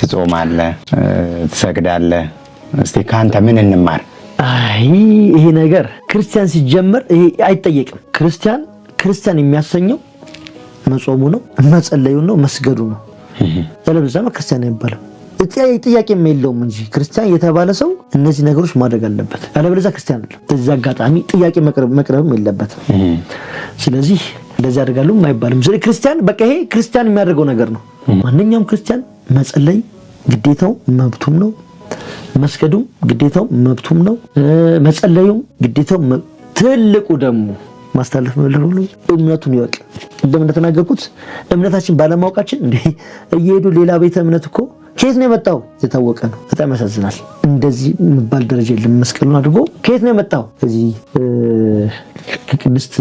ትጾማለህ፣ ትሰግዳለህ። እስቲ ከአንተ ምን እንማር? አይ ይሄ ነገር ክርስቲያን ሲጀመር ይሄ አይጠየቅም። ክርስቲያን ክርስቲያን የሚያሰኘው መጾሙ ነው፣ መጸለዩ ነው፣ መስገዱ ነው። ያለበለዚያማ ክርስቲያን አይባልም። ጥያቄም የለውም እንጂ ክርስቲያን የተባለ ሰው እነዚህ ነገሮች ማድረግ አለበት። ያለበለዚያ ክርስቲያን አይደለም። በዚህ አጋጣሚ ጥያቄ መቅረብም የለበትም። ስለዚህ እንደዚህ አደርጋለሁ አይባልም። ስለዚህ ክርስቲያን በቃ ይሄ ክርስቲያን የሚያደርገው ነገር ነው። ማንኛውም ክርስቲያን መጸለይ ግዴታው መብቱም ነው። መስገዱም ግዴታው መብቱም ነው። መጸለዩም ግዴታው። ትልቁ ደግሞ ማስተላለፍ ሁሉ እምነቱን ይወቅ። ቅድም እንደተናገርኩት እምነታችን ባለማወቃችን እንዴ እየሄዱ ሌላ ቤተ እምነት እኮ ከየት ነው የመጣው የታወቀ ነው። በጣም ያሳዝናል። እንደዚህ የሚባል ደረጃ የለም። መስቀሉን አድርጎ ከየት ነው የመጣው? እዚህ ከቅድስት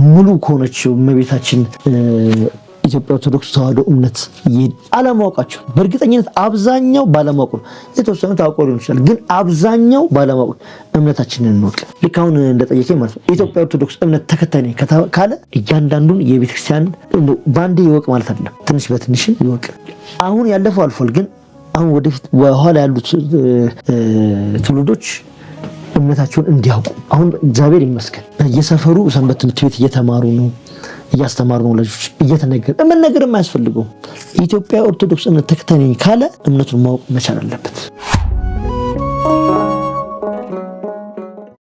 ሙሉ ከሆነችው እመቤታችን ኢትዮጵያ ኦርቶዶክስ ተዋሕዶ እምነት አለማወቃቸው፣ በእርግጠኝነት አብዛኛው ባለማወቁ ነው። የተወሰኑ ታውቆ ሊሆን ይችላል፣ ግን አብዛኛው ባለማወቁ። እምነታችንን እንወቅ። ልክ አሁን እንደጠየቀኝ ማለት ነው። የኢትዮጵያ ኦርቶዶክስ እምነት ተከታይ ነኝ ካለ እያንዳንዱን የቤተክርስቲያን በአንዴ ይወቅ ማለት አይደለም፣ ትንሽ በትንሽ ይወቅ። አሁን ያለፈው አልፏል፣ ግን አሁን ወደፊት በኋላ ያሉት ትውልዶች እምነታቸውን እንዲያውቁ አሁን እግዚአብሔር ይመስገን በየሰፈሩ ሰንበት ትምህርት ቤት እየተማሩ ነው፣ እያስተማሩ ነው። ልጆች እየተነገረ መነገር የማያስፈልገው የኢትዮጵያ ኦርቶዶክስ እምነት ተከታይ ነኝ ካለ እምነቱን ማወቅ መቻል አለበት።